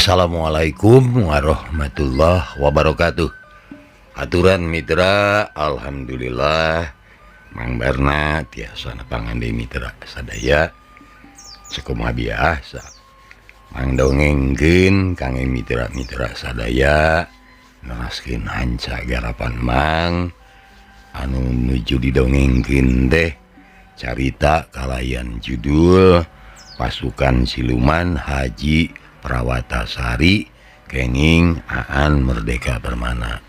Assalamualaikum warahmatullahi wabarakatuh. Aturan mitra, alhamdulillah Mang Barna tiasa nepangan deui mitra sadaya sakumaha biasa. Mang dongengkeun kangge mitra-mitra sadaya neraskeun hanca garapan Mang anu nuju didongengkeun teh carita kalayan judul Pasukan Siluman Haji Prawatasari kenging Aan Merdeka Permana.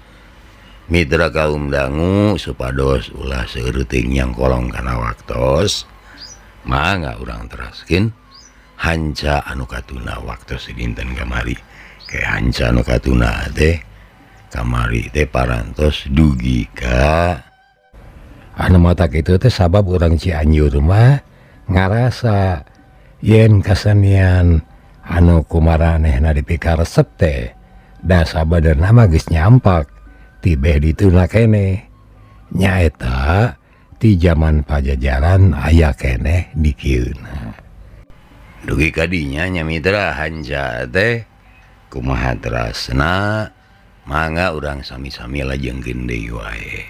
Mitra kaum dangu supados ulah seueuting yang kolong kana waktos, mangga urang teraskeun hanca anu katuna waktos dinten kamari. Ke hanca anu katuna teh kamari teh parantos dugi ka anu matak itu teh sabab urang Cianjur mah ngarasa yen kasenian anu kumaranehna dipikaresep teh da sabadeurna mah geus nyampak tibeh dituna keneh nyaeta ti zaman Pajajaran aya keneh dikieuna. Dugi kadinya nya mitra hanca teh kumaha terasna mangga urang sami-sami lajengkeun deui wae.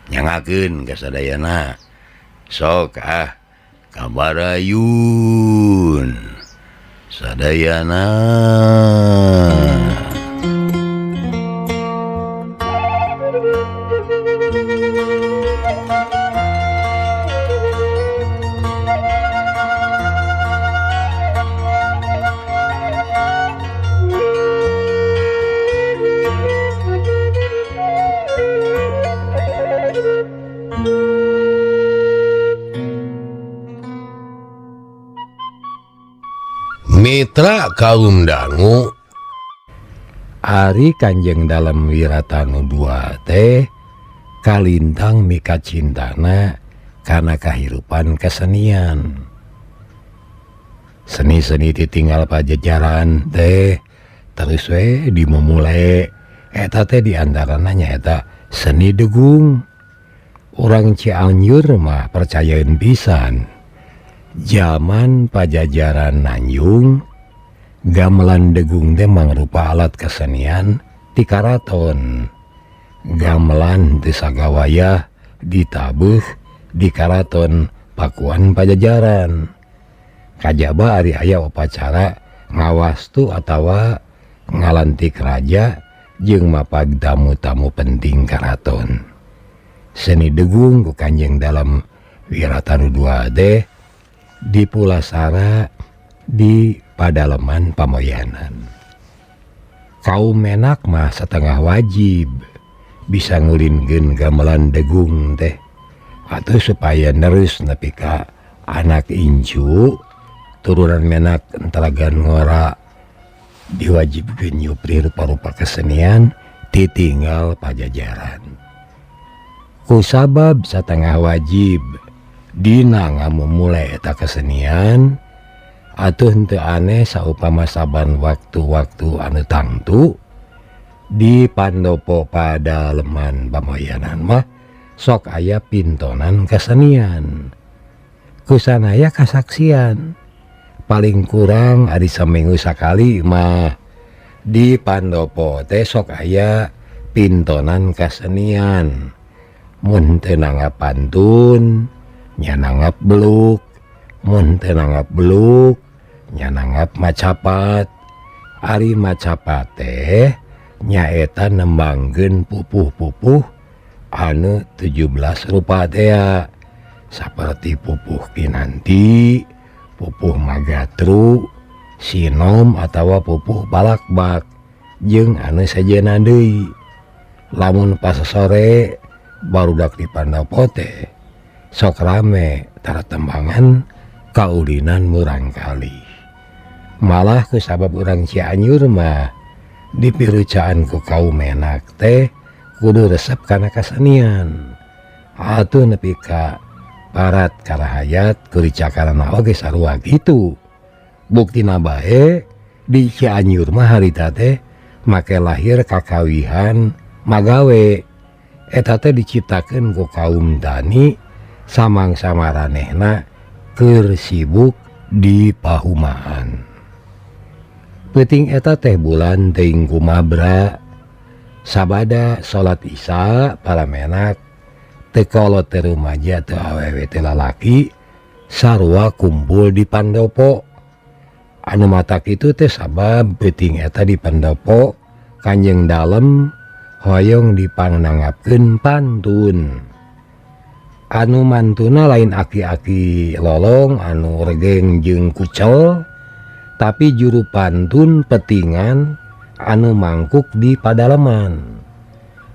Nyangakeun ka sadayana sok ah kabarayun sadayana. Mitra kaum dangu Ari Kanjeng Dalem Wiratanu dua teh kalintang mika cintana kana kahirupan kesenian. Seni-seni ditinggal Pajajaran teh terus we dimumule eta teh diantarana nyaeta seni degung. Urang Cianjur mah percayaeun pisan. Zaman Pajajaran Nanjung gamelan degung teh mangrupa alat kesenian ti karaton. Gamelan teu sagawayah ditabuh di karaton Pakuan Pajajaran. Kajaba ari aya upacara ngawastu atawa ngalantik raja jeung mapag tamu-tamu penting karaton. Seni degung ku Kanjeng Dalem Wiratanu dua teh dipulasara di padaleman Pamoyanan. Kaum menak mah setengah wajib bisa ngulinkeun gamelan degung teh atau supaya nerus nepi ka anak incu turunan menak entelagan ngora diwajibkeun nyupri rupa-rupa kesenian ditinggal Pajajaran. Kusabab setengah wajib dina ngamumule eta kesenian atuh henteu aneh saupama saban waktu-waktu anu tangtu di Pandopo Padaleman Pamoyanan mah sok aya pintonan kesenian. Kusanaya kasaksian paling kurang ari saminggu sakali mah di Pandopo teh sok aya pintonan kesenian. Mun teu nanggap pantun nya nanggap beluk, mun teu nanggap beluk nya nanggap macapat. Ari macapat teh nyaeta nembangkeun pupuh-pupuh anu 17 rupa tea saperti pupuh kinanti, pupuh magatru, sinom atawa pupuh balakbak jeung anu sejenna deui. Lamun pas sore barudak di Pandopo teh sok rame taratembangan kaulinan murangkali. Malah ku sabab urang Cianjur mah dipirucaan ku kaum menak teh kudu resep kana kasenian. Atuh nepi ka parat karahayat kuricakarana oge sarua kitu. Buktina bae di Cianjur mah harita teh make lahir kakawihan magawe. Eta teh diciptakeun ku kaum tani samangsa maranehna keur sibuk di pahumaan. Peuting eta teh bulan teuing kumabra. Sabada salat Isya para menak teu kolot teu rumaja teu awewe teu lalaki sarua kumpul di pandopo. Anu matak kitu teh sabab peuting eta di pandopo Kanjeng Dalem hoyong dipangnanggapkeun pantun. Anu mantuna lain aki-aki lolong anu regeng jeung kucel, tapi juru pantun petingan anu mangkuk di padaleman.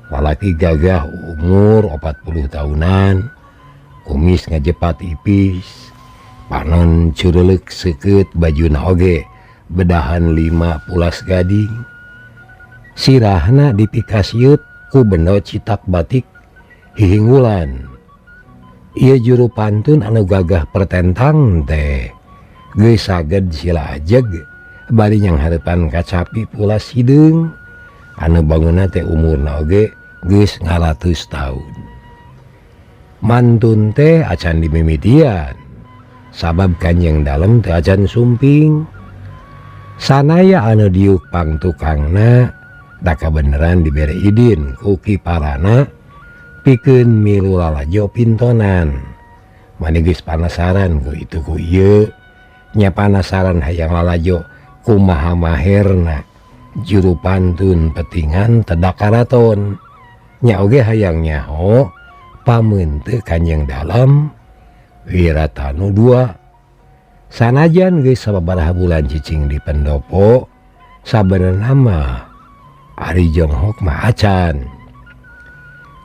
Lalaki gagah umur 40 tahunan, kumis ngajepat ipis, panon cureulek seukeut, bajuna oge bedahan 5 pulas gading. Sirahna dipikasiut ku bendo citak batik hihinggulan. Ieu juru pantun anu gagah pertentang teh geus saged sila ajeg bari nyanghareupan kacapi pulas hideung anu bangunna teh umurna oge geus ngaratus taun. Mantun teh acan dimimitian sabab Kanjeng Dalem teh acan sumping. Sanaya anu diuk pang tukangna da kabeneran dibere idin ku Ki Parana pikeun milu lalajo pintonan. Mani geus panasaran ku itu ku ieu nya panasaran hayang lalajo kumaha maherna juru pantun petingan tedak karaton. Nya oge hayang nyaho pameunte Kanjeng Dalem Wiratanu 2. Sanajan geus sababaraha bulan cicing di pendopo, sabenerna mah ari jonghok mah acan.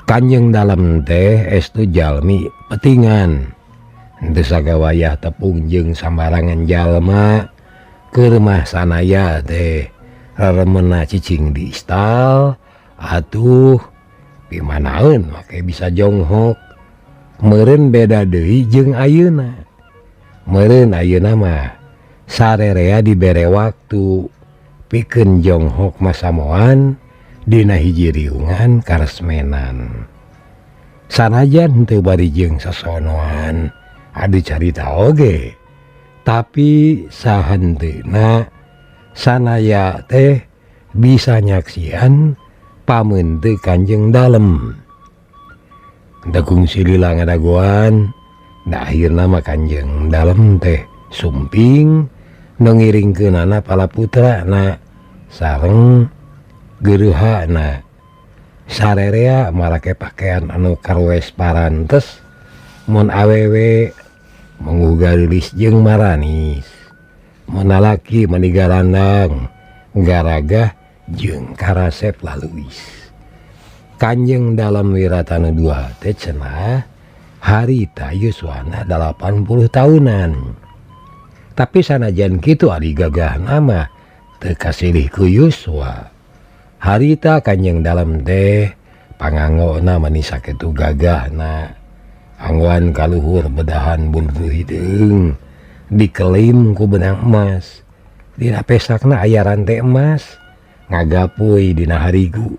Kanjeng Dalem teh estu jalmi petingan. Henteu sagawayah tepung jeung sambarangan jalma. Keur mah sanaya teh reremena cicing di istal atuh pimanaeun make bisa jonghok. Meureun beda deui jeung ayeuna. Meureun ayeuna mah sarerea dibere waktu pikeun jonghok masamoan dina hiji riungan karesmenan. Sanajan henteu bari jeung sosonoan adu carita oge, tapi sahenteuna sanaya teh bisa nyaksian pameunte Kanjeng Dalem. Teu kungsi lila ngadagoan, da akhirna mah Kanjeng Dalem teh sumping nu ngiringkeunana pala putrana sareng geureuhana. Sarerea marake pakaian anu karwes parantes mun awewe mangguh geulis jeung maranis. Mun lalaki mani garandang garagah jeung karasep laluis. Kanjeng Dalem Wiratanu 2 teh cenah harita yuswana 80 tahunan. Tapi sanajan kitu ari gagahna mah teu kasilih ku yuswa. Harita Kanjeng Dalem teh pangangona mani sakitu gagahna. Anggoan kaluhur bedahan bulu hideung dikelim ku benang emas. Dina pesakna aya rante emas ngagapuy dina harigu.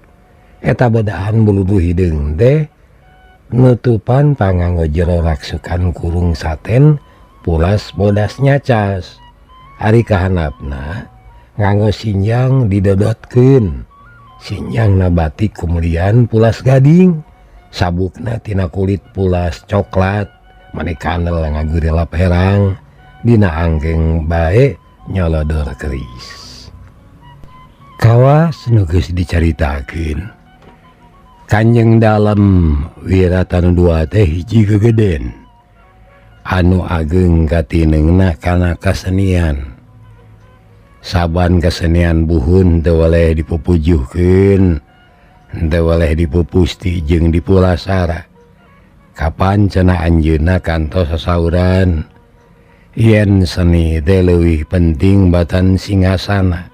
Eta bedahan bulu hideung teh nutupan panganggo jero raksukan kurung saten pulas bodas nyacas. Ari kahanapna nganggo sinjang didodotkeun. Sinjangna batik kemudian pulas gading, sabukna tina kulit pulas coklat, mani kanel ngagurilap herang, dina angkeng bae nyolodor keris. Kawas nu geus dicaritakeun, Kanjeng Dalem Wiratanu 2 teh hiji gegeden anu ageng katinengna kana kasenian. Saban kesenian buhun teu weleh dipupujuhkeun, teu weleh dipupusti jeung dipulasara. Kapan cenah anjeunna kantos sasauran yen seni teh leuwih penting batan singasana.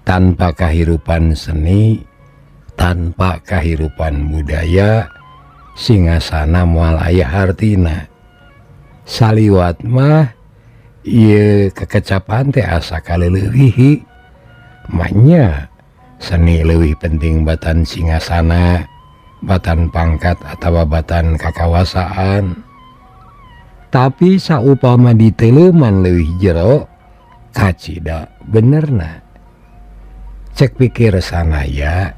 Tanpa kahirupan seni, tanpa kahirupan budaya, singasana moal aya hartina. Saliwat mah ieu kekecapan teh asa kaleulewihi. Manya seni leuwih penting batan singasana, batan pangkat atawa batan kakawasaan. Tapi saupama diteleuman leuwih jero Kacida benerna cek pikir sanaya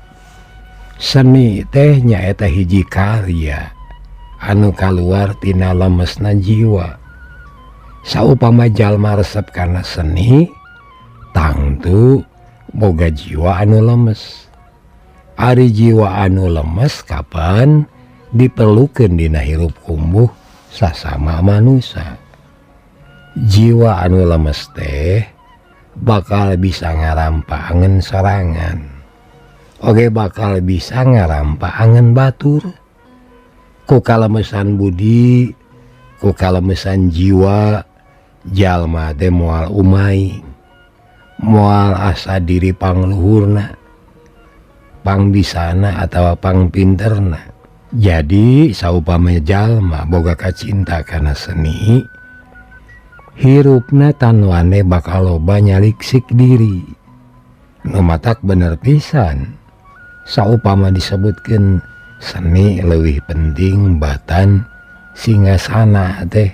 seni teh nyaeta hiji karya anu kaluar tina lemesna jiwa. Saupama jalma resep kana seni tangtu boga jiwa anu lemes. Ari jiwa anu lemes kapan diperlukeun dina hirup kumbuh sasama manusia. Jiwa anu lemes teh bakal bisa ngarampa angen sorangan. Oge bakal bisa ngarampa angen batur. Ku kalemesan budi, ku kalemesan jiwa, jalma teh moal umai, moal asa diri pangluhurna, pangbisana atawa pangpinterna. Jadi saupama jalma boga kacinta kana seni, hirupna tanwane bakal loba nyaliksik diri. Nu matak bener pisan saupama disebutkeun seni leuwih penting batan singasana teh.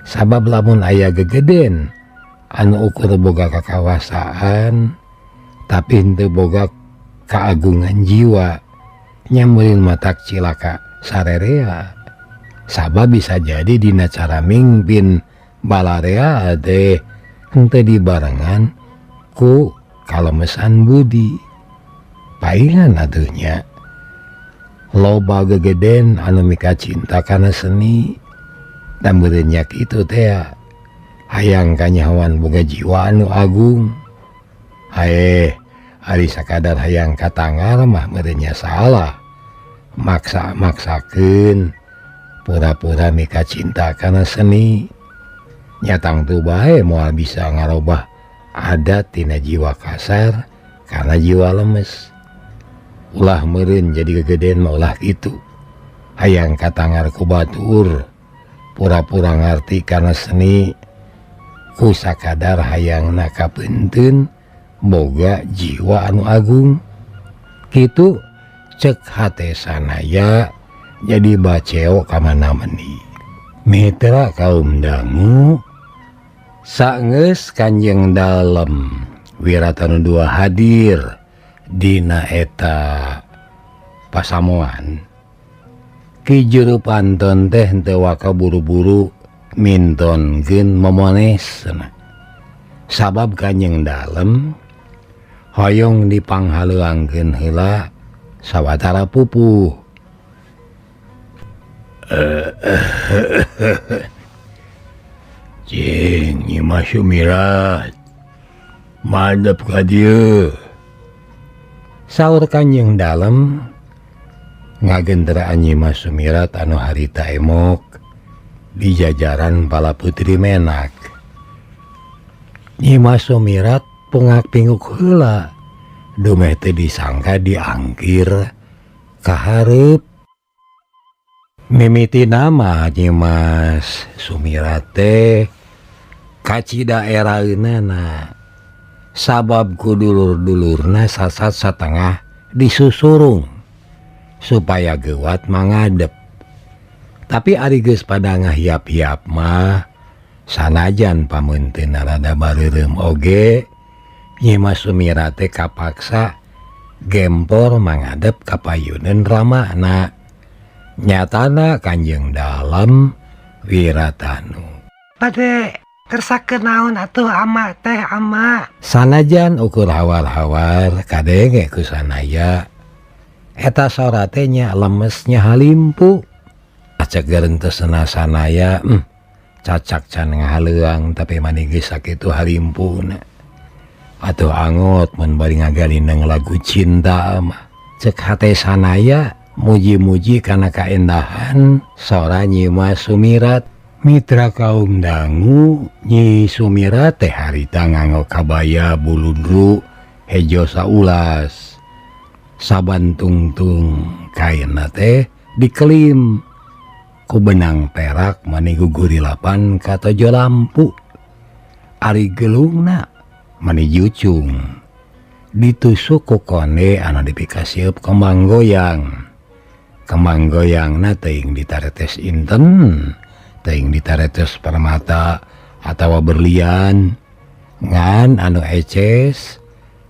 Sabab lamun aya gegeden anu ukur boga kakawasaan tapi henteu boga keagungan jiwa, nyameurin matak cilaka sarerea. Sabab bisa jadi dina cara mingpin balarea teh henteu dibarengan ku kalemesan budi. Paingan atuh nya loba gegeden anu mikacinta kana seni dan meureun nya kitu teh hayang kanyahoan boga jiwa anu agung. Haeh, ari sakadar hayang katangar mah meureun nya salah. Maksa-maksakeun pura-pura mikacinta kana seni nya tangtu bae moal bisa ngarobah adat tina jiwa kasar karena jiwa lemes. Ulah meureun jadi gegeden mah ulah kitu. Hayang katangar ku batur, pura-pura ngarti kana seni ku sakadar hayangna kapeunteun boga jiwa anu agung. Kitu cek hate sanaya jadi baceo ka mana meni. Mitra kaum dangu saenggeus Kanjeng Dalem Wiratanu 2 hadir dina eta pasamuan. Ki Juru Panton teh henteu waka buru-buru mintonkeun momones. Sabab Kanjeng Dalem hoyong dipanghaleuangkeun heula sawatara pupuh. Cing Nyi Mas Sumirat madep ka dieu. Saur Kanjeng Dalem ngagenderaan Nyi Mas Sumirat anu harita emok di jajaran pala putri menak. Nyi Mas Sumirat pungak pinguk heula dumeh teh disangka diangkir ka hareup. Mimiti nama Nyi Mas Sumirat teh kacida eraeunana sabab ku dulur-dulurna sasat satengah disusurung supaya geuwat mangadep. Tapi ari geus pada ngahiap-hiap mah sanajan pameunteunna rada bareureum oge, Nyi Mas Sumirat teh kapaksa gempor mangadep ka payuneun ramana. Nyatana Kanjeng Dalem Wiratanu. Bade kersakeun naon atuh ama teh ama. Sanajan ukur hawar-hawar kadenge ku sanaya eta sora teh nya lemesnya halimpu. Acek gerentesna sanaya, cacak can ngahaleuang tapi mani geus sakitu halimpuna. Atuh angot mun bari ngagalindeng lagu cinta mah. Cek hate sanaya muji-muji kana kaendahan sora Nyi Mas Sumirat. Mitra kaum dangu Nyi Sumirat teh harita nganggo kabaya buludru hejo saulas. Saban tungtung kainna teh dikelim ku benang perak mani gugurilapan katojo lampu. Ari gelungna mani jucung ditusuk ku konde anu dipikasieup kembang goyang. Kembang goyangna teuing ditaretes inten, teuing ditaretes permata atawa berlian. Ngan anu eces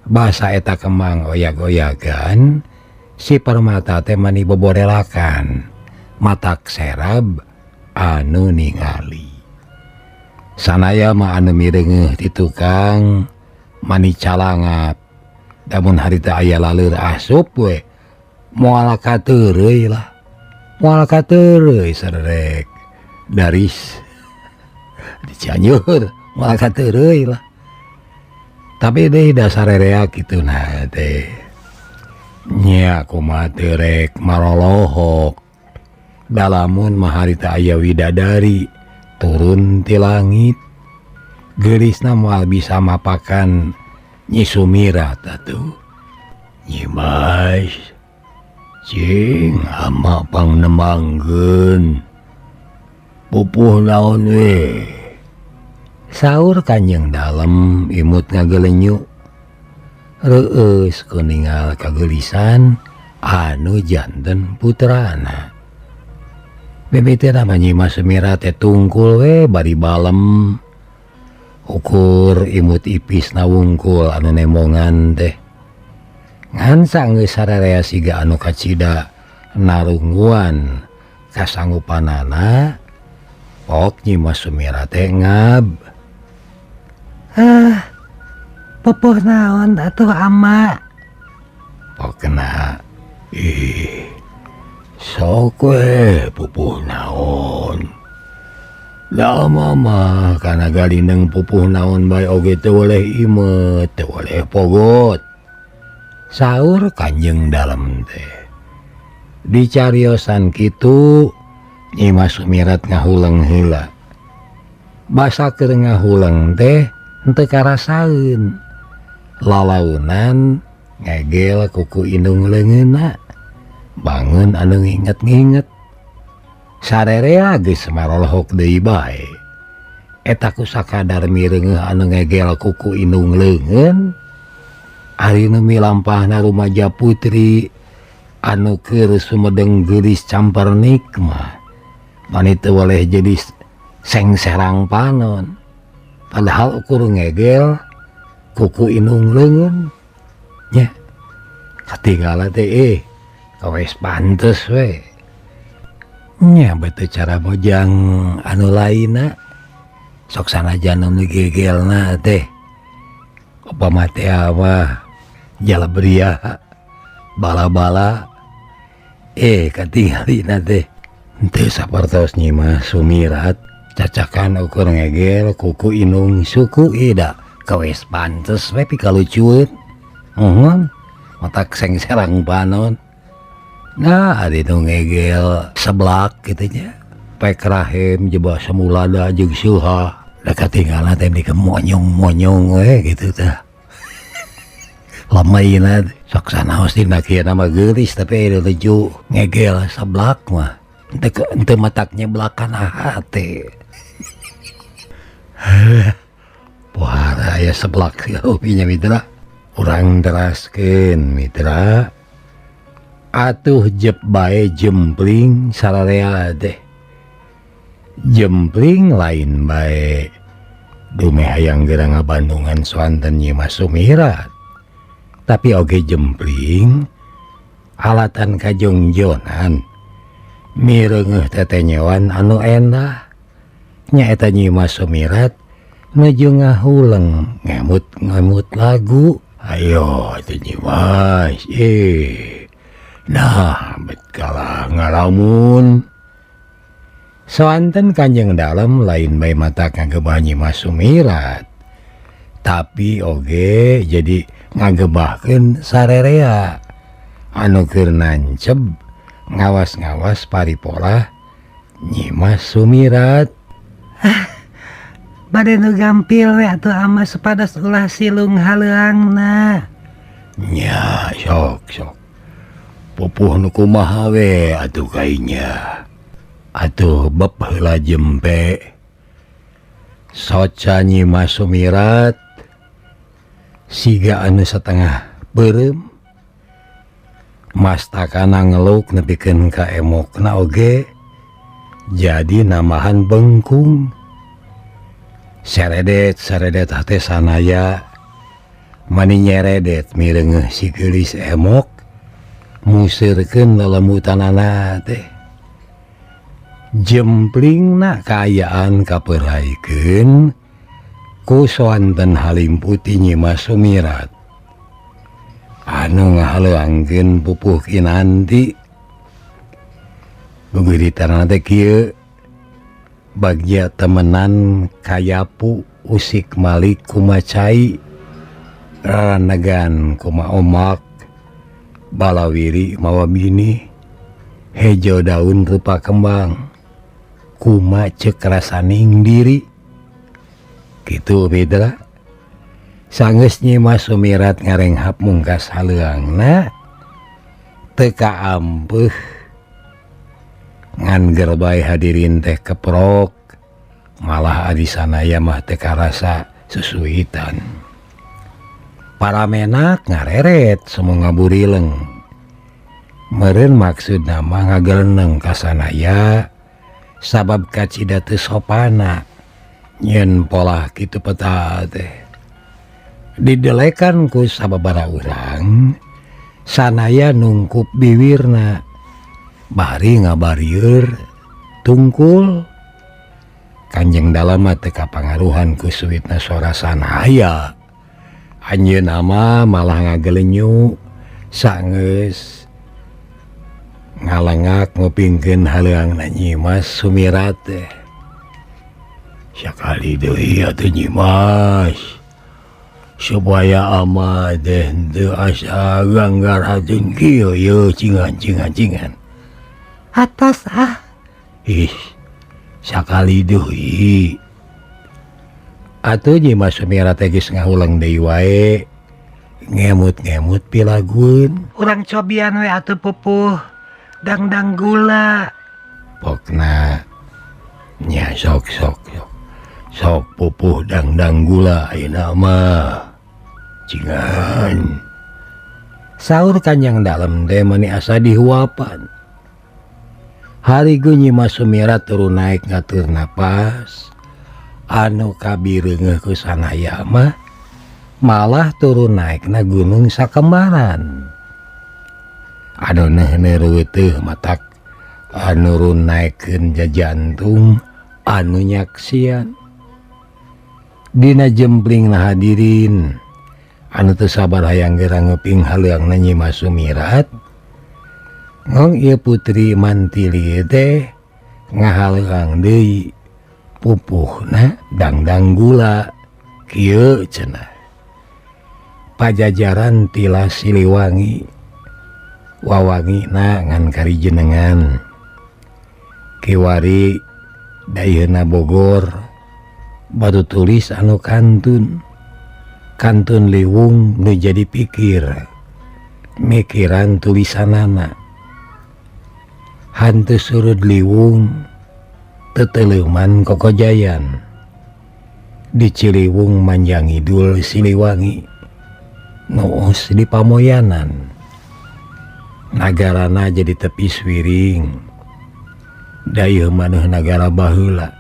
basa eta kemang oyag-oyagan si Permata teh mani boborelakan matak serab anu ningali. Sanaya mah anu mireungeuh ti tukang mani calangap. Lamun harita aya laleur asup we moal kateureuy lah. Moal kateureuy sarerek daris di Cianjur moal kateureuy lah. Tapi deh dasar rea gitu nah teh nya kumaha teu rek marolohok dalamun mah harita aya widadari turun ti langit geulisna moal bisa mapakan Nyi Sumirat atuh. Nyi Mas cing ama pangnemangkeun pupuh naon we. Saur Kanjeng Dalem imut ngagelenyu reueus ku ningal kageulisan anu janten putrana. Mimiti mah Nyi Mas Sumirat teh tungkul we bari balem ukur imut ipisna wungkul anu nemongan teh. Ngan sanggeus sararea siga anu kacida narungguan kasanggupanana pok Nyi Mas Sumirat teh ngab. Ah, pupuh naon atuh ama? Pokna ih sok we pupuh naon. Da mah kana galineng pupuh naon bae oge teu weleh imeut, teu weleh pogot. Saur Kanjeng Dalem teh. Dicariosan kitu Nyi Mas Sumirat ngahuleng heula. Basa keur ngahuleng teh henteu karasaeun. Lalaunan ngegel kuku indung leungeunna. Bangun anu nginget-nginget. Sarerea geus marolohok deui bae. Eta ku sakadar mireungeuh anu ngegel kuku indung leungeun. Ari nu milampahna rumaja putri anu keur sumedeng geulis campernik mah. Mani teu weleh jadi sengserang panon. Padahal ukur ngegel kuku indung leungeun nya. Katinggalan teh kawes pantes we. Nya beuteung cara mojang anu lainna sok sanajan nu gegelna teh. Upama teh mah jalabria bala-bala katingalina teh henteu sapertos Nyi Mas Sumirat cacakan ukur ngegel kuku indung suku ida kawes pantes we pikalucueun. Muhun matak sengserang panon. Nah, ari nu ngegel seblak kitu nya. Pek rahim jeba semulada jeung seuha. Da katinggalna teh dikemonyong-monyong we kitu tah. Lamaina sok sanaos dina kieu mah geulis tapi lucu ngegel seblak mah. Henteu matak nyeblakan hate. Pohara aya seblak nya mitra. Urang teraskeun mitra. Atuh jep bae jempling sararea teh. Jempling lain bae dumeh hayang geura ngabandungan swanten Nyi Mas Sumirat. Tapi oge jempling alatan kajongjonan mireungeuh tetenyewan anu endah. Nyaeta Nyi Mas Sumirat nuju ngahuleng ngemut-ngemut lagu. Ayo atuh Nyi Mas. Nah, bet kalah ngalamun. Soanten Kanjeng Dalem lain bae mata ngagebah Nyi Mas Sumirat. Tapi oge jadi ngagebahkeun sarerea anu keur nanceb ngawas-ngawas paripolah Nyi Mas Sumirat. Ah, bade nu gampil we atuh ama supados ulah silung haleuangna. Nya sok sok. Pupuh nu kumaha we atuh kainya. Atuh beb heula jempe. Soca Nyi Mas Sumirat siga anu setengah beureum. Mastakana ngeluk nepikeun ka emokna oge jadi namahan bengkung. Saredet saredet hate sanaya mani nyeredet mireungeuh si geulis emok museurkeun lelemutanana teh. Jemplingna kaayaan kaperaikeun ku soanten Halim Putih Nyi Mas Sumirat anu ngahaleuangkeun pupuh kinanti. Beuritana teh kieu, bagja temenan kayapu usik malik kumacai raranegan kuma omak balawiri mawa bini hejo daun rupa kembang kuma cek rasaning diri gitu beda. Sanggeus Nyi Mas Sumirat ngarenghap mungkas haleuangna teu kaampeuh ngan gerbai hadirin teh keprok malah adi sanaya mah teu karasa susuitan. Para menak ngareret semua ngaburileng meureun maksudna mah ngageleneng ka sanaya sabab kacida teu sopana nyeun polah kitu peta teh didelekan ku sababaraha urang sanaya nungkup biwirna bari ngabarieur tungkul. Kanjeng Dalem mah teu kapangaruhan ku suitna sora sanaya. Anjeunna mah malah ngagelenyu sanggeus ngalengak ngupingkeun haleuangna Nyi Mas Sumirat teh. Sakali deui atuh Nyi Mas supaya ama teh henteu asa ganggar hateun kieu yeuh cingan cingan cingan. Atas ah. Ih, sakali deui. Atuh Nyi Mas Sumirat teh geus ngahuleng deui wae ngemut-ngemut pilagueun. Urang cobian we atuh pupuh dangdang gula. Pokna nya sok sok sok sok pupuh dangdang gula ayeuna mah cingan. Saur Kanjeng Dalem teh mani asa dihuapan. Harigu Nyi Mas Sumirat turun naik ngatur napas anu kabireungeuh ku sanaya mah malah turun naikna gunung sakembaran. Anu neuh teuh matak anu run naikeun jajantung anu nyaksian. Dina jemplingna hadirin anu teu sabar hayang geura nguping haleuangna Nyi Mas Sumirat. Ngong ieu putri Mantili teh ngahaleuang deui pupuhna dangdang gula kieu cenah. Pajajaran tila Siliwangi wawangina ngan karijenengan. Kiwari dayeuna Bogor batu tulis anu kantun kantun liwung nu jadi pikir mikiran tulisanana. Hantu surud liwung teteleuman kokojayan di Ciliwung manjang idul Siliwangi nuus di Pamoyanan nagarana jadi tepi swiring dayeuh maneuh nagara baheula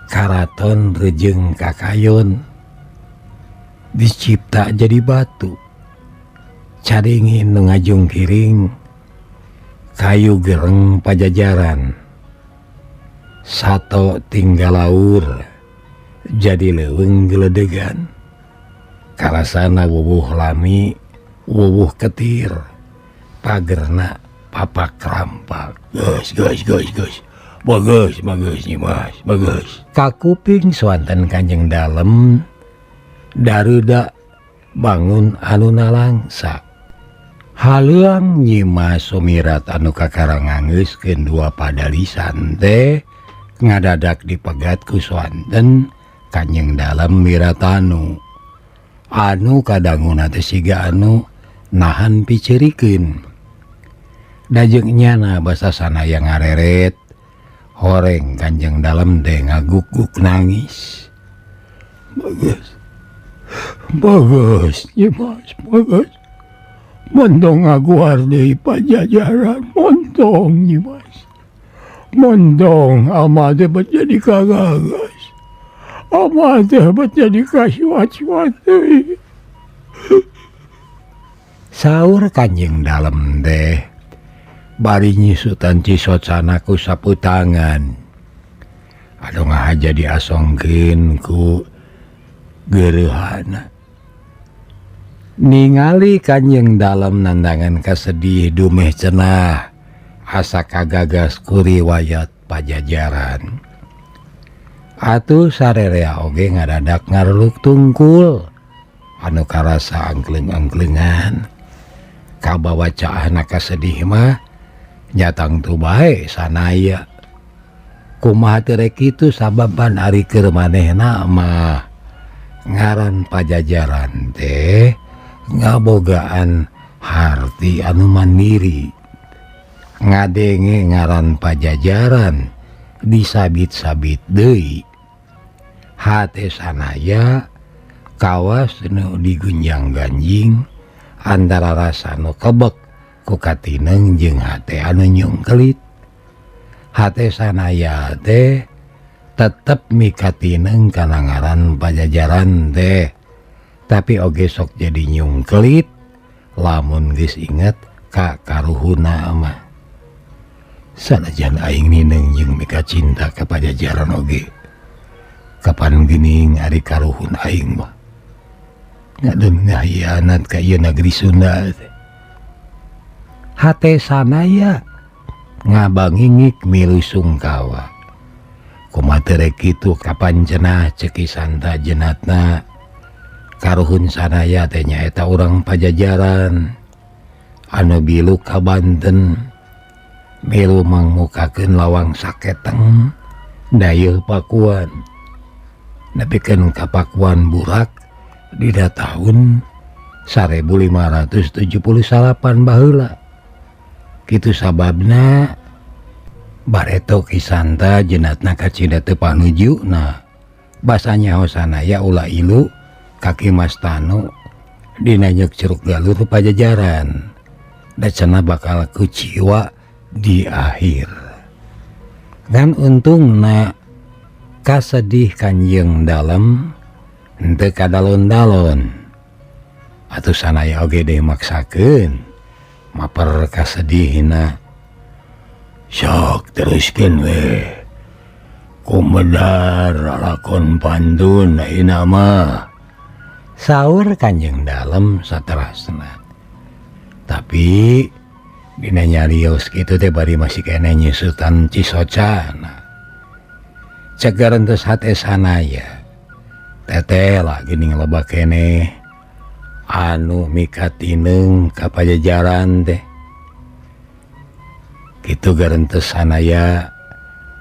karaton rejeng kakayon dicipta jadi batu caringin nu ngajungkiring kayu gereng pajajaran sato tinggal laur jadi leuweung geledegan karasana wuwuh lami wuwuh ketir pagerna papak rampak. Geus geus geus geus bagus bagus Nyi Mas bagus. Kakuping swanten Kanjeng Dalem daruda bangun anu nalangsa. Haleuang Nyi Mas Sumirat anu kakara ngangeuskeun dua padalisan teh ngadadak dipegat ku swanten Kanjeng Dalem Wiratanu anu kadanguna teh siga anu nahan picerikeun. Dajeng nyana basa sanaya ngareret horeng Kanjeng Dalem teh ngaguk-guk nangis. Bagus bagus Nyi Mas bagus. Montong ngaguar deui pajajaran montong Nyi Mas. Montong ama teh jadi kagagas. Ama teh bet jadi kasiwat-siwat deui. Saur Kanjeng Dalem teh bari nyisutan cisocana ku sapu tangan. Aduh ngahaja diasongkeun ku geureuhana. Ningali Kanjeng Dalem nandangan kasedih dumeh cenah asa kagagas ku riwayat Pajajaran. Atuh sarerea oge ngadadak ngareluk tungkul anu karasa angkleng-angklengan. Kabawa caahna kasedih mah nya tangtu bae sanaya. Kumaha teu rek kitu sababan ari keur manehna mah ngaran Pajajaran teh ngabogaan harti anu mandiri. Ngadenge ngaran Pajajaran disabit-sabit deui. Hate sanaya kawas nu digunjang-ganjing antara rasa nu kebek ku katineng jeung hate anu nyungkelit. Hate sanaya teh tetep mikatineng kana ngaran Pajajaran teh, tapi oge sok jadi nyungkelit lamun geus inget ka karuhuna mah. Sanajan aing nineng jeung mika cinta ka Pajajaran oge, kapan geuning ari karuhun aing mah ngadon ngahianat ka ieu negeri Sunda teh. Hate sanaya ngabangingik milu sungkawa. Kumaha teu rek kitu kapan cenah ceuk Ki Santa jenatna karuhun sanaya teh nyaeta urang Pajajaran anu bilu ka Banten milu mangmukakeun lawang saketeng dayeuh Pakuan nepikeun ka Pakuan burak dina tahun 1578 baheula. Kitu sababna bareto Ki Santa jenatna kacida teu panujuna basa nyaho sanaya ulah ilu ka Ki Mas Tanu dina nyeuk Curug Galur Pajajaran da cenah bakal kuciwa di akhir. Ngan untungna kasedih Kanjeng Dalem henteu kadalon-dalon. Atuh sanaya oge deui maksakeun maper kasedihna. Sok teruskeun we. Kumedar lalakon pantun ayeuna mah. Saur Kanjeng Dalem saterasna. Tapi dina nyarios kitu teh bari masih keneh nyusutan cisocana. Cegar entos hate sanaya. Teteh lah geuning loba keneh anu mikatineng ka Pajajaran teh. Kitu garentes sanaya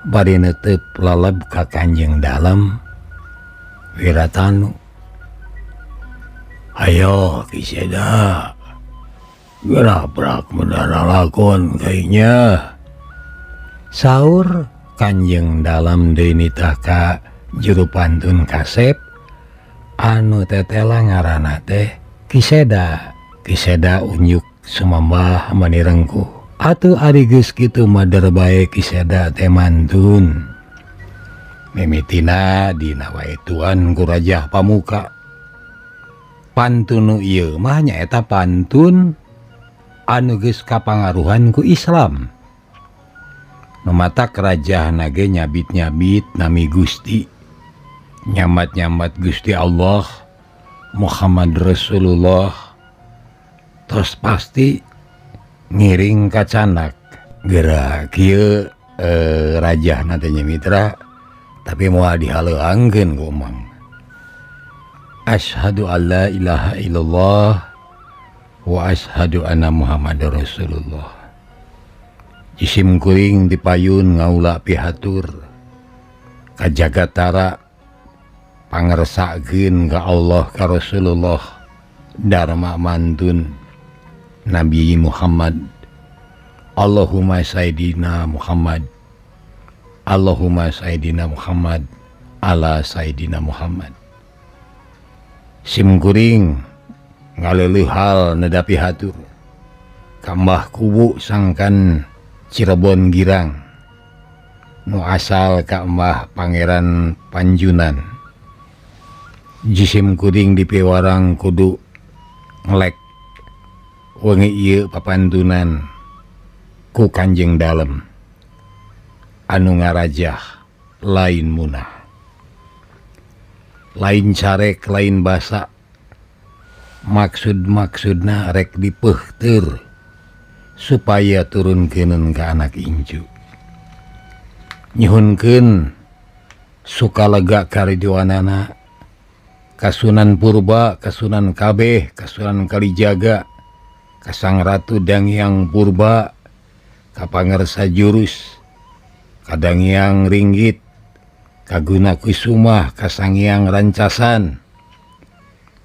bari neuteup laleb ka Kanjeng Dalem Wiratanu. Hayo Ki Seda. Gerabrak medar lalakon kayaknya. Saur Kanjeng Dalem deui nitah ka juru pantun kasep anu tetela ngaranna teh Ki Seda. Ki Seda unjuk sumambah manirengkuh. Atuh ari geus kitu mah der bae Ki Seda teh mantun. Mimitina dina waetuan ku Rajah Pamuka. Pantun nu ieu mah nyaeta pantun anu geus kapangaruhan ku Islam. Nu matak rajahna ge nyabit-nyabit nami Gusti, nyambat-nyambat Gusti Allah, Muhammad Rasulullah, terus pasti ngiring kacanak. Geura kieu rajahna teh nya mitra, tapi moal dihaleuangkeun ku Mang. Asyhadu alla ilaha illallah wa asyhadu anna Muhammadar Rasulullah. Jisim kuring dipayun ngaula pihatur ka jagatara pangersakeun ka Allah ka Rasulullah dharma mantun Nabi Muhammad. Allahumma sayyidina Muhammad, Allahumma sayyidina Muhammad, ala sayyidina Muhammad. Sim kuring ngaleuleut hal nedapi hatur kambah kubu sangkan Cirebon Girang nu asal ka Mbah Pangeran Panjunan. Jisim kuring dipiwarang kudu ngelek wengi ieu papantunan ku Kanjeng Dalem anu ngarajah lain munah lain carek lain basa maksud-maksudna rek dipeuhteur supaya turunkeun ka anak incu nyuhunkeun sukalega karidoanana Kasunan Purba, Kasunan Kabeh, Kasunan Kalijaga, Kasang Ratu Dangyang Purba, Kapangersa Jurus, Kadangyang Ringgit, Kaguna Kusumah, Kasangyang Rancasan,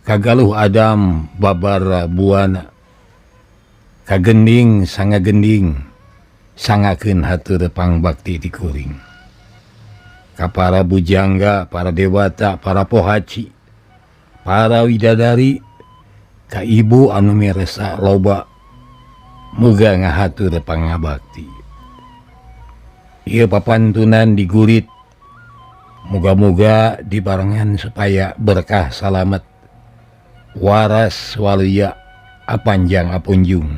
Kagaluh Adam Babara Buana, Kagending Sanga Gending, sangakeun hatur pangbakti ti kuring. Ka para bujangga, para dewata, para pohaci, para widadari, ka ibu anu miresa loba muga ngahatur pangabakti. Ieu papantunan digurit muga-muga dibarengan supaya berkah salamet waras waluya apanjang apunjung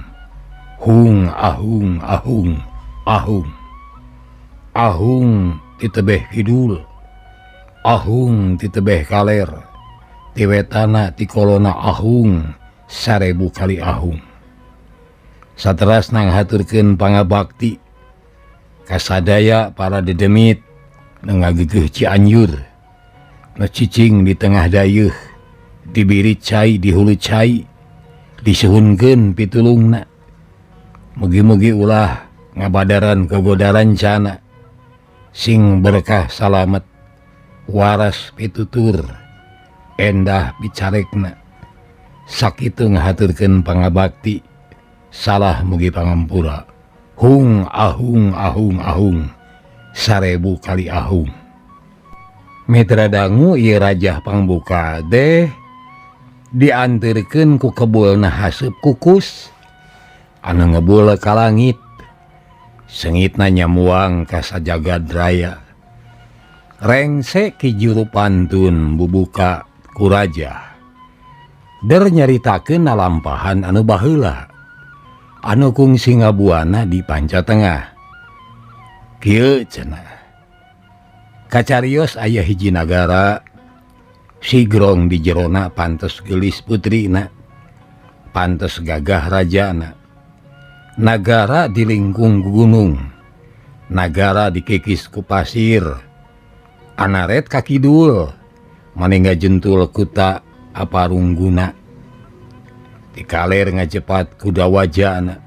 hung ahung ahung ahung ahung titebeh kidul ahung titebeh kaler tiwetana tikolona ahung 1000 kali ahung. Saterasna ngahaturkeun pangabakti kasadaya para dedemit nu ngagegeuh Cianjur nu cicing di tengah dayeuh dibirit cai di hulu cai disuhunkeun pitulungna. Mugi-mugi ulah ngabadaran kagodaran cana sing berkah salamet waras pitutur endah bicarekna. Sakitu ngahaturkeun pangabakti salah mugi pangampura. Hung ahung ahung ahung 1000 kali ahung. Mitra dangu ieu rajah pangbuka deh dianterkeun ku kebulna haseup kukus anu ngebul ka langit sengitna nyamuang ka sajagad raya. Rengse ki juru pantun bubuka ku raja der nyaritakeun nalampahan anu baheula anu kungsi ngabuana di Panca Tengah. Kieu cenah kacarios aya hiji nagara sigrong di jerona pantes geulis putrina pantes gagah rajana. Nagara di lingkung gunung, nagara dikikis ku pasir, anaret ka kidul maningga jentul kuta aparungguna, dikaler ngajepat kuda wajana,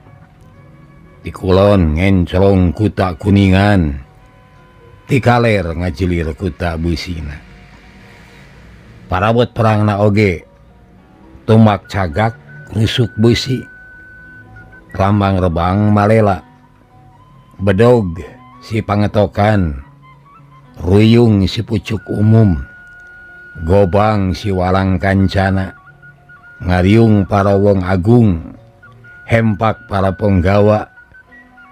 dikulon ngencrong kuta kuningan, dikaler ngajelir kuta busina. Parabot perangna oge tumak cagak rusuk besi, rambang rebang malela, bedog si pangetokan, ruyung si pucuk umum, gobang si walang kancana, ngariung para wong agung, hempak para penggawa,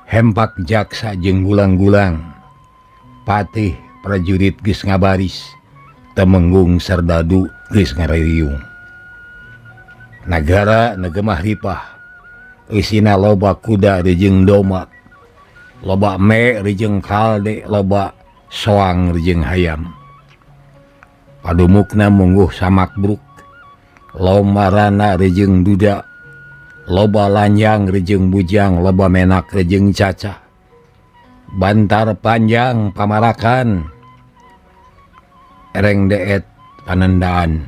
hempak jaksa jeung gulang-gulang, patih prajurit geus ngabaris, temenggung serdadu geus ngaririung. Nagara negemah ripah, eusina loba kuda rejeung doma, loba me rejeung kalde, loba soang rejeung hayam. Padumukna mungguh samakbruk, lomarana rejeung duda, loba lanjang rejeung bujang, loba menak rejeung cacah, bantar panjang pamarakan, ereng deet panendaan,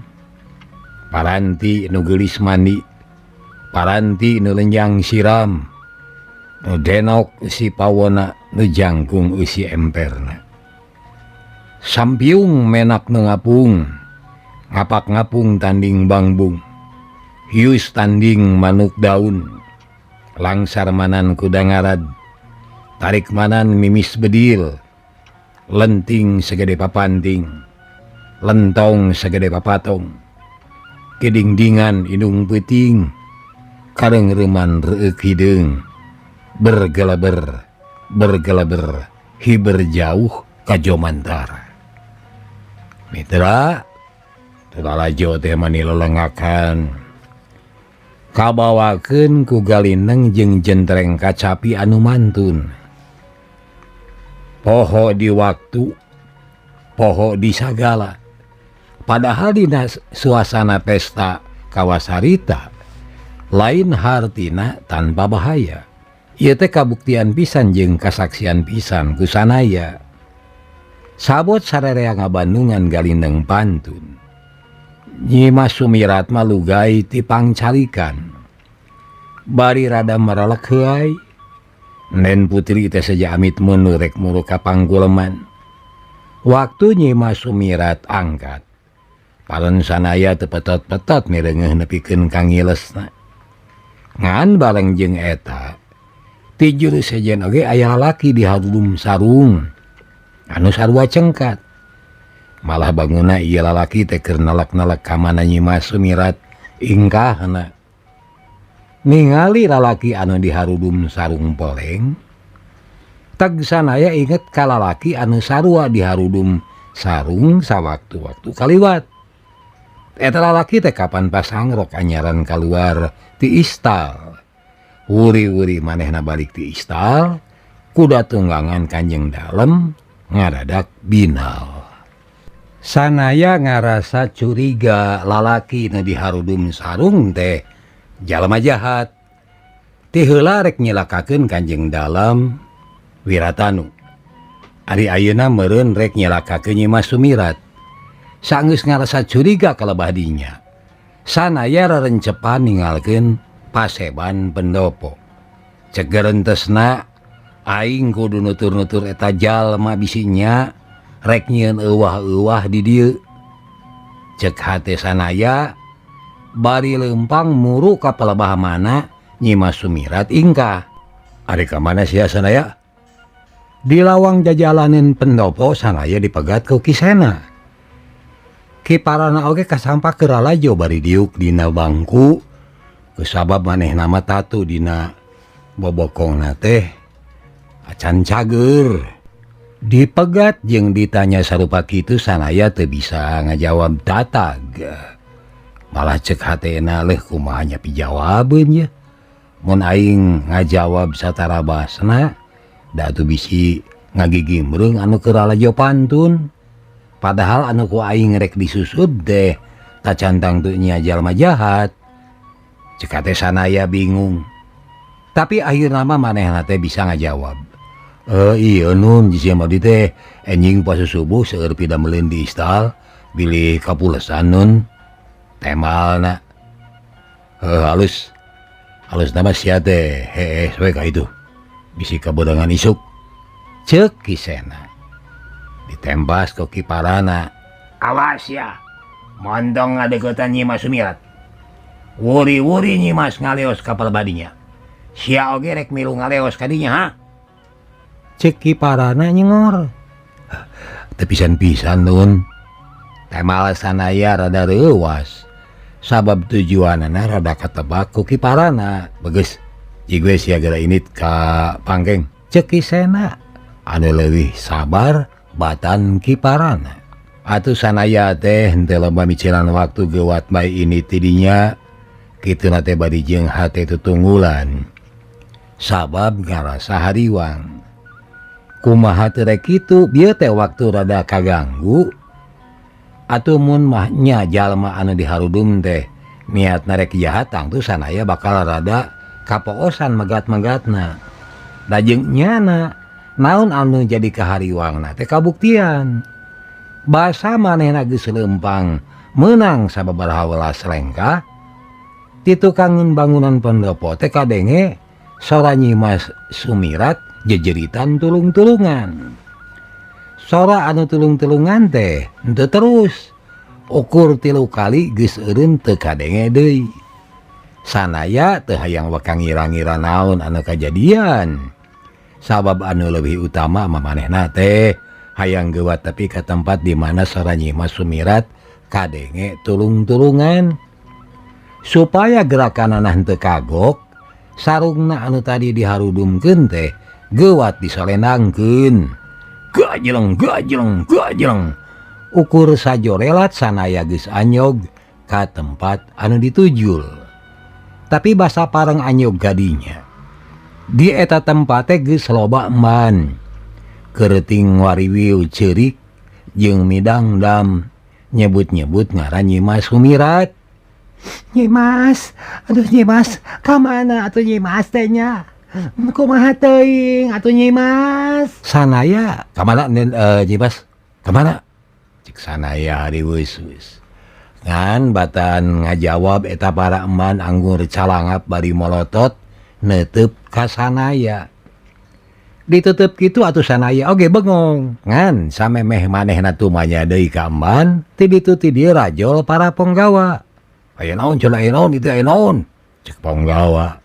paranti nu geulis mandi, paranti nu lenjang siram, nu denok eusi pawona, nu jangkung eusi emperna. Sampiung menak nu ngapung, ngapak ngapung tanding bangbung, hius tanding manuk daun, langsar manan kuda ngarad, tarik manan mimis bedil, lenting segede papanting, lentong segede papatong, kedingdingan indung peuting, kareungreman reueuk hideung, bergeleber bergeleber hiber jauh ka Jomantara. Mitra Lalajo teh mani lelengakan kabawakeun ku galineng jeung jentreng kacapi anu mantun. Poho di waktu, poho di sagala. Padahal dina suasana pesta kawasarita lain hartina tanpa bahaya. Ieu teh kabuktian pisan jeung kasaksian pisan ku sanaya. Sabot sararea ngabandungan galindeng pantun. Nyi Mas Sumirat mah lugai ti pangcalikan. Bari rada merelek heuay. Nen Putri teh seja amit mundur rek muru ka pangguleman. Waktu Nyi Mas Sumirat angkat, palen sanaya teu petot-petot mireungeuh nepikeun ka ngilesna. Ngan bareng jeung eta, ti juru sejen oge aya lalaki di harudum sarung anu sarua cengkat. Malah bangunna ieu lalaki teh keur nalak-nalak ka mana Nyi Mas Sumirat ingkahna. Ningali lalaki anu diharudum sarung poleng, tag sanaya inget ka lalaki anu sarua diharudum sarung sawaktu-waktu kaliwat. Eta lalaki teh kapan pasangrok anyaran kaluar ti istal. Wuri-wuri manehna balik ti istal, kuda tunggangan Kanjeng Dalem ngadadak binal. Sanaya ngarasa curiga lalaki nu diharudum sarung teh jalma jahat. Ti heula rek nyilakakeun Kanjeng Dalem Wiratanu. Ari ayeuna meureun rek nyilakakeun Nyi Mas Sumirat. Sanggeus ngarasa curiga kalebah dinya, sanaya rerencepan ninggalkeun paseban pendopo. Cek gerentesna aing kudu nutur-nutur eta jalma bisinya rek nyieun euwah-euwah di dieu. Cek hate sanaya bari leumpang muru ka palebah mana Nyi Mas Sumirat ingkah. Ari ka mana sia sanaya? Di lawang jajalanin pendopo sanaya dipegat ku Kisena. Kiparana oge kasampak keur lalajo bari diuk dina bangku kusabab manehna mah tatu dina bobokongna teh acan cager. Dipegat jeung ditanya sarupa kitu sanaya teu bisa ngajawab tatag. Malah cek hatena leuh kumaha nya pijawabeun ye. Mun aing ngajawab satarabasna da atuh bisi ngagigimreung anu keur lalajo pantun. Padahal anu ku aing rek disusud teh tacantang teu nya jalma jahat. Cek hate sanaya bingung. Tapi akhirna mah manehna teh bisa ngajawab. Iya nun jisia mah di teh enjing pas subuh seueur pidameleun di istal bilih kapulesan nun. Temalna. Halus. Halus nama sia teh heeh we ka itu. Bisi kabeunangan isuk. Ceuk Kisena. Ditembas ku kiparana. Awas ya. Mondong ngadeukeutan Nyi Mas Sumirat. Wuri-wuri Nyi Mas ngaleos ka palebadinya. Sia oge rek milu ngaleos ka dinya ha? Ceuk kiparana nyengor. Teu pisan-pisan nun. Temal sanaya rada reuwas. Sabab tujuanana rada katebak ku kiparana. Bagus. Jig we sia geura init ka pangkeng. Ceuk Kisena anu leuwih sabar batan kiparana. Atuh sanaya teh henteu loba micilan waktu geuwat bae ini tidinya. Kituna teh bari jeung hate tutunggulan. Sabab ngarasa hariwang. Kumaha teu rek kitu bieu teh waktu rada kaganggu. Atuh mun mah nya jalma anu diharudum teh niatna rek jahat tangtu sanaya bakal rada kapoosan megat-megatna. Da jeung nyana naon anu jadi kahariwangna teh kabuktian. Basa manehna geus leumpang meunang sababaraha welas lengkah. Ti tukangeun bangunan pendopo teh kadenge sora Nyi Mas Sumirat jejeritan tulung-tulungan. Sora anu tulung-tulungan teh henteu terus. Ukur 3 kali geus eureun teu kadenge deui. Sanaya teu hayang waka ngira-ngira naon anu kajadian. Sabab anu leuwih utama mah manehna teh hayang geuwat tepi ka tempat di mana sora Nyi Mas Sumirat kadenge tulung-tulungan. Supaya gerakanana henteu kagok, sarungna anu tadi diharudumkeun teh geuwat disolendangkeun. Gajeleng gajeleng gajeleng. Ukur sajorelat Sanaya geus anyog ka tempat anu ditujul. Tapi basa pareng anyog gadinya. Di eta tempat teh geus loba eman. Kereting wariwiu ceurik jeung midangdam nyebut-nyebut ngaran Nyimas Sumirat. Nyimas, aduh Nyimas, ka mana atuh Nyimas teh nya? Kumaha teuing atuh Nyimas? Sanaya, ka mana Nyimas? Ka mana? Cek Sanaya hariweus-weus. Ngan batan ngajawab eta para eman anggur calangap bari molotot neuteub ka Sanaya. Ditutup kitu atuh Sanaya oge bengong. Ngan samemeh manehna tumanya deui ka eman, ti ditu ti dieu rajol para ponggawa. Aya naon cenah aya naon itu aya naon? Cek ponggawa.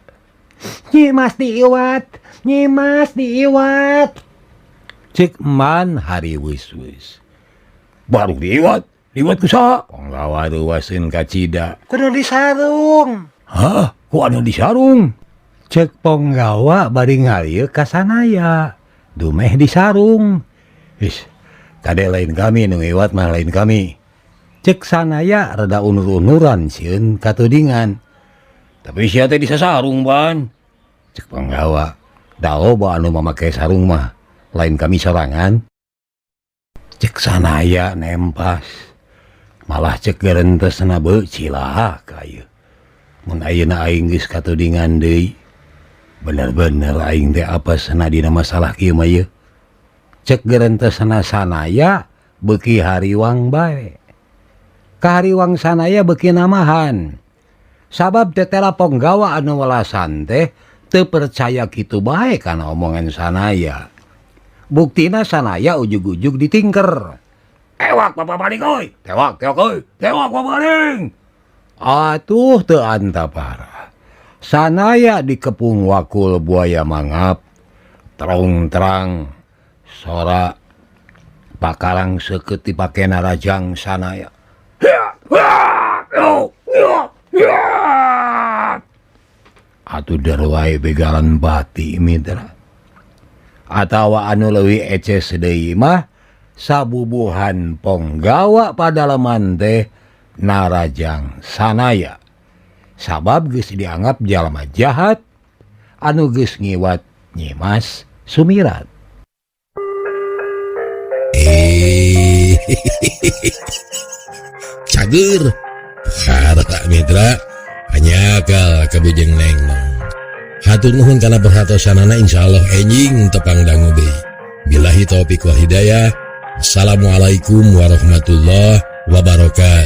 Nyimas diiwat, Nyimas diiwat. Cek eman hariweus-weus. Baru diiwat, diiwat ku saha? Ponggawa reuwaseun kacida. Kudu disarung. Hah? Ku anu disarung? Cek ponggawa bari ngalieu ka Sanaya. Dumeh disarung. Is, kade lain kami nu ngiwat mah lain kami. Cek Sanaya rada unur-unuran sieun katudingan. Tapi sia teh disasarung ban. Cek ponggawa. Da loba anu mamake sarung mah, lain kami sorangan. Cek Sanaya nempas. Malah cek gerentesna beuh cilaka ieu. Mun ayeuna aing geus katudingan deui. Bener-bener aing teh apesna dina masalah kieu mah ieu. Cek gerentesna Sanaya beuki hariwang bae. Kahariwang Sanaya beuki namahan. Sabab tetela ponggawa anu welasan teh teu percaya kitu bae kana omongan Sanaya. Buktina Sanaya ujug-ujug ditingker. Tewak Bapak Maling euy, tewak tewak euy, tewak Bapak Maling. Atuh teu antapara. Sanaya dikepung wakul buaya mangap. Terong-terang sora pakarang seukeut dipake narajang Sanaya. Atuh der wae begalan bati mitra. Atawa anu leuwih eces deui mah sabubuhan ponggawa padalaman teh narajang Sanaya. Sabab geus dianggap jalma jahat anu geus ngiwat Nyimas Sumirat. Cager harta mitra hanya kabujeng neng. Hatur nuhun kana perhatosanana, insyaallah enjing tepang dangu deui. Billahi taufik wal hidayah. Assalamualaikum warahmatullahi wabarakatuh.